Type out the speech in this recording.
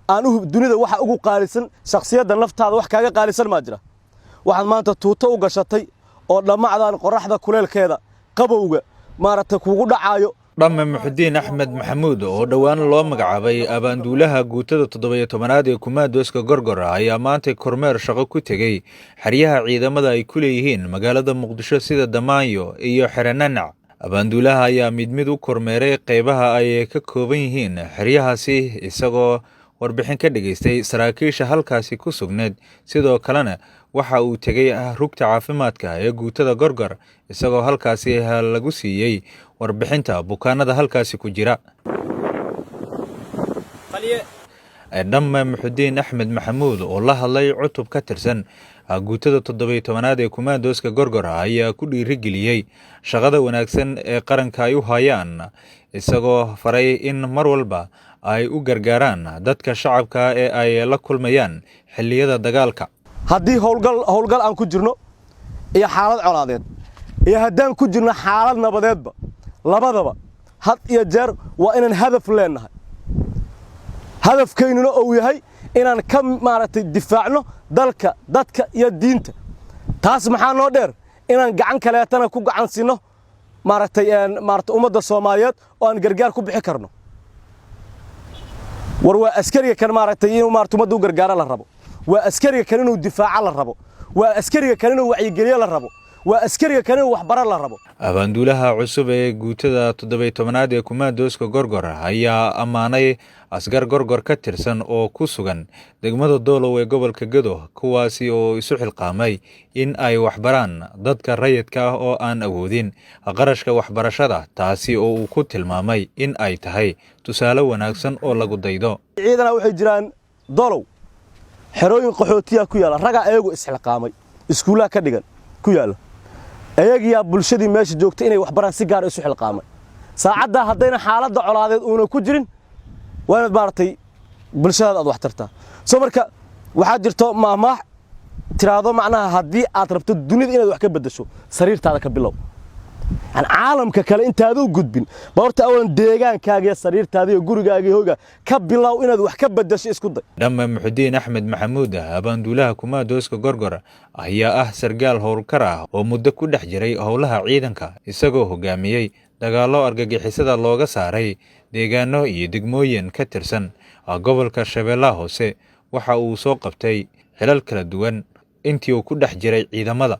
Aan dunida waxa ugu qaalisan shakhsiyadda naftaada, wax kaaga qaalisan maa jira? Waxaad maanta tuuto u gashatay oo dhammacdan qorraxda kuleelkeeda, qabowga maaragtay kugu dhacaayo. Dhamme Muxudiin Axmed Maxamuud, oo dhowaan loo magacaabay abaanduulaha guutada 17aad ee kumaandooska Gorgor, ayaa maantay kormeer shaqo ku tegey xeryaha ciidamada ay ku leeyihiin magaalada Muqdisho, sida Damaanyo iyo Xerenanac. Abaanduulaha ayaa mid mid u kormeeray qeybaha ay ka kooban yihiin xeryahaasi, isagoo warbixin ka dhageystay saraakiisha halkaasi ku sugneed. Sidoo kalena waxa uu tegey rugta caafimaadka ee guutada Gorgor, isagoo halkaasi lagu siiyey warbixinta bukaanada halkaasi ku jira. Dhamme Muxudiin Axmed Maxamuud, oo la hadlay cutub ka tirsan guutada 17aad ee kumaandooska Gorgor, ayaa ku dhiirigeliyey shaqada wanaagsan ee qaranka ay u hayaan, isagoo faray in mar walba ay u gargaaraan dadka shacabka ee ay la kulmayaan xilliyada dagaalka. Haddii howlgal aan ku jirno iyo xaalad colaadeed iyo haddaan ku jirno xaalad nabadeedba, labadaba had iyo jeer waa inaan hadaf leennahay, hadafkaynuna uu yahay inaan ka maaragtay difaacno dalka, dadka iyo diinta. Taas maxaa noo dheer? Inaan gacan kaleetana ku gacan sinno maaragtay maaragtay ummadda Soomaaliyeed oo aan gargaar ku bixi karno. War waa askariga kan maaragtay inuu maaragtay ummadda u gargaaro la rabo, waa askariga kan inuu difaaco la rabo, waa askariga kan inuu wacyigeliyo la rabo, waa askariga kan inuu waxbaro la rabo. Abaanduulaha cusub ee guutada 17aad ee kumaandooska Gorgor ayaa ammaanay askar Gorgor ka tirsan oo ku sugan degmada Doolow ee gobolka Gedo, kuwaasi oo isu xilqaamay in ay waxbaraan dadka rayidka ah oo aan awoodin qarashka waxbarashada, taasi oo uu ku tilmaamay in ay tahay tusaale wanaagsan oo lagu daydo. Ciidana waxay jiraan Dolow, xerooyin qaxootiya ku yaalla, ragaa ayagu isxilqaamay iskuullaha ka dhigan ku yaalla. Ayagiyaa bulshadii meesha joogtay inay waxbaraan si gaar isu xilqaamay. Saacaddaa haddayna xaaladda colaadeed uuna ku jirin, waa inaad maaragtay bulshadaada aad wax tartaa. Soo marka waxaa jirto maahmaah tiraahdo macnaha, haddii aad rabto dunida inaad wax ka beddesho, sariirtaada ka bilow. Yani caalamka kale intaadu gudbin ba, horta awalan deegaankaaga iyo sariirtaada iyo gurigaaga iyo hoyga ka bilow inaad wax ka beddesho, isku day. Dhamme Muxudiin Axmed Maxamuud, abaanduulaha kumaandooska Gorgor, ayaa ah sargaal howlkar ah oo muddo ku dhex jiray howlaha ciidanka, isagoo hogaamiyey dagaallo argagixisada looga saaray deegaano iyo degmooyin ka tirsan gobolka Shabeellaha Hoose. Waxa uu soo qabtay xilal kala duwan intii uu ku dhex jiray ciidamada.